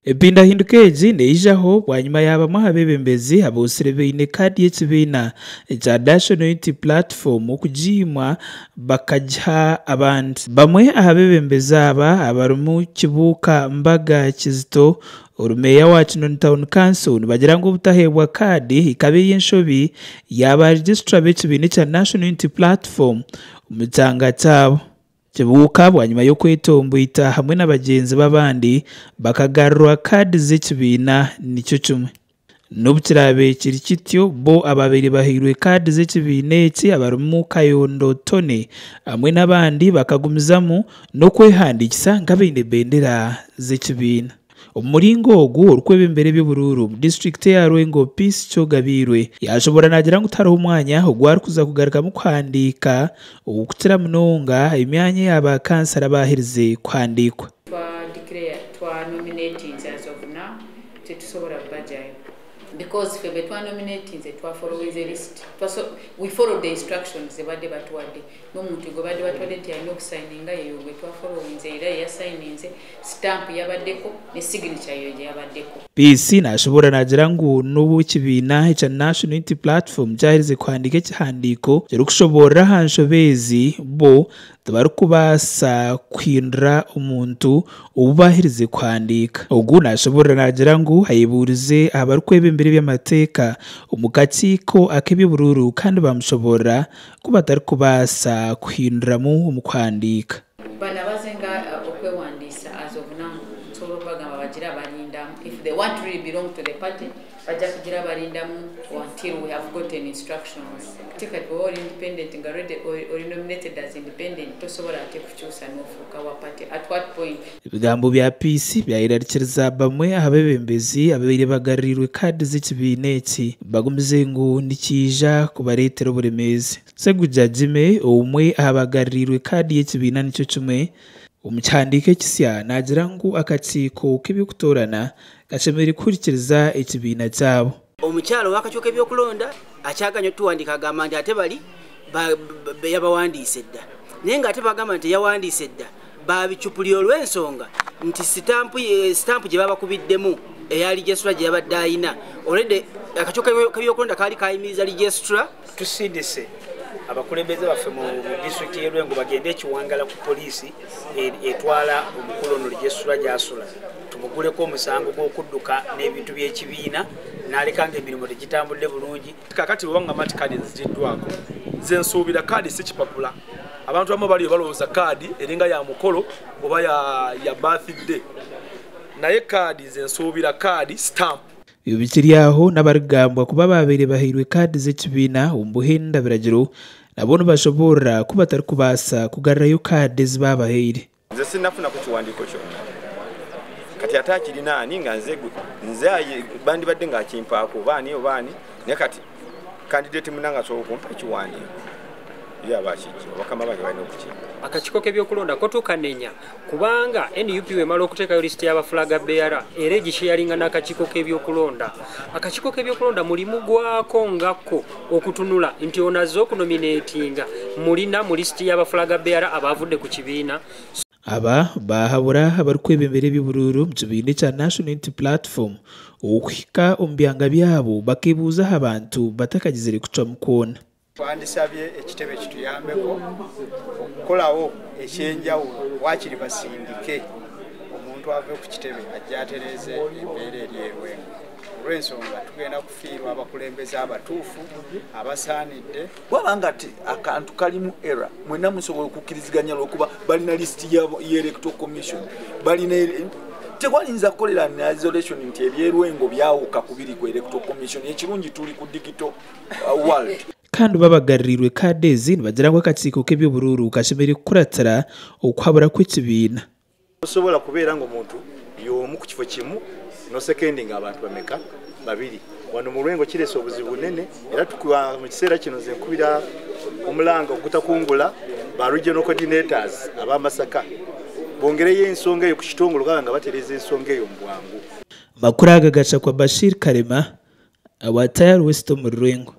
Empindahinduka egi neijaho bwanyima ya bamwe aha beebembezi aboosire baine kaadi y'ekibiina ekya National Unity Platform okugiimwa bakagiha abandi. Bamwe aha beebembezi aba abarimu Kibuuka Mbaga Kizito ori meeya wa Kinoni Town Council nibagira ngu obutaheebwa kaadi ekaba eri enshobi ya ba registrar b'ekibiina ekya National Unity Platform omu kyanga kyabo. Kibuuka bwanyima y'okwetomboita hamwe na bagyenzi be abandi bakagarurwa kaadi z'ekibiina nikyo kimwe. N'obu kiraabe kiri kityo, bo ababaire bahairwe kaadi z'ekibiina eki abarimu Kayondo Tonny hamwe n'abandi bakagumizamu n'okwehandiikisa nk'abaine bendera z'ekibiina. Omu muringo ogu, orikwebembera eby'oburuuru omu disiturikiti eya Lwengo, Peace Kyogabiirwe yaashoboora naagira ngu tihariho mwanya ogu arikuza kugarukamu kuhandiika okukira munonga emyanya eya ba kansara abaaherize kuhandiikwa. Twa declare twa nominatinze as of now tetusobola bajayo because ffe betwa nominatinze twa followinze list we followed the instructions zebadde batuwadde nomuntu gwebadde batuwadde nti alina okusayininga yeyo gwetwa followinze era yeyasayininze stamp yabaddeko ne signature yeyo gyeyabaddeko. Peace nashoboora naagira ngu n'obu ekibiina ekya National Unity Platform kyaherize kuhandiika ekihandiiko kirikushoboorora aha nshobe ezi, bo Tibarikubaasa kuhindura omuntu ou baaherize kuhandiika. Ogu naashoboorora naagira ngu ayebuurize aha barikwebembera eby'amateeka omu kakiiko ak'eby'oburuuru kandi baamushoboorora ku batarikubaasa kuhinduramu omu kuhandiika. Bano abazenga okwewandiisa as of now nsobola okubagamba bagire abarindamu if they want to really belong to the party. Bajja kugira barindamu until we have gotten instructions. Ate kati bwoba oli independent nga already oli nominated as independent tosobola ate kukyusa nofuuka wa party at what point? Ebigambo bya Peace byayerarikiriza bamwe aha beebembezi ababaire bagaruriirwe kaadi z'ekibiina eki bagumize ngu nikiija kubareetera oburemeezi. Ssegujja Jimmy omwe aha bagaruriirwe kaadi y'ekibiina nikyo kimwe omu kihandiiko ekisya naagira ngu akakiiko k'eby'okutoorana Kashemereire kuhurikiriza ekibiina kyabo. Omukyara ow'akakiiko k'ebyokulonda akyaganya otuwandiika agamba nti ate bali yabawandiise dda naye nga ate bagamba nti yawandiise dda babicupuli olw'ensonga nti sitampu sitampu gye babakubiddemu eya lijestra gye yabadde ayina olwedde akakiiko k'ebyokulonda kaali kayimiriza lijestra. Tusindise abakulembeze baffe mu disitulikiti y'e Lwengo bagende e Kiwangala ku poliisi etwala omukulu ono Lijesula gy'asula tumuguleko omusango gw'okudduka n'ebintu by'ekibiina n'aleka ng'emirimu tegitambudde bulungi. Kakati bwe bangamba nti kaadi nzijiddwako, nze nsuubira kaadi si kipapula. Abantu abamu baliyo balowooza kaadi eringa ya mukolo oba ya birthday, naye kaadi nze nsuubira kaadi stamp. Ebyo bikiri aho n'abarikugambwa kuba baabaire bahairwe kaadi z'ekibiina omu buhenda biragiro nabo nibashoboorora ku batarikubaasa kugarurayo kaadi ezi baabahaire. Nze sinnafunaku kiwandiiko kyonna kati ate akirina ani nga nze nze bandibadde ng'akimpaako oba ani oba ani naye kati kandidate munange asobola okumpa ekiwandiiko ye aba akijja bakama bange balina okukimpa. Akakiiko k'ebyokulonda ko tukanenya kubanga nup bw'emala okuteekayo lisiti y'aba flag bearer era egisheyaringa n'akakiiko k'ebyokulonda. Akakiiko k'ebyokulonda mulimu gwako nga ko okutunula nti ono azze okunominatinga mulina mu lisiti y'aba flag bearer abaavudde ku kibiina. Aba baahabura abarikwebembera eby'oburuuru omu kibiina ekya National Unity Platform okuhika omu byanga byabo bakeebuuza aha bantu batakagizire kucwamu kwona. Twandisabye ekitebe kituyambeko okukolawo eky'enjawulo waakiri basindike omuntu ave ku kitebe ajje atereeze embeera eri e Lwengo olw'ensonga tugenda kufiirwa abakulembeze abatuufu abasaanidde. Bwaba nga akantu kalimu error mwenna musobola okukkiriziganya lwokuba balina list ya electoral commission balina tewayinza kukolera in isolation nti eby'e Lwengo byawuka ku biri ku electoral commission. Ekirungi tuli ku digital world. Kandi babagaruriirwe kaadi ezi nibagira ngu akakiiko k'eby'oburuuru kashemereire kukuratira okuhabura kw'ekibiina. Tosobola kubeera nga omuntu y'omu ku kifo kimu nosekendinga abantu bameka babiri wano mu Lwengo kireese obuzibu bunene era mu kiseera kino nze nkubira omulanga ogutakungula ba regional coordinators aba Masaka bongereyo ensonga eyo ku kitongole okaba nga batereeza ensonga eyo mu bwangu. Amakuru aga gashakwa Bashir Karema owa Tayari West omuri Lwengo.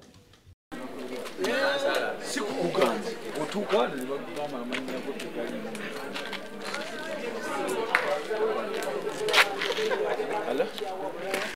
Hello?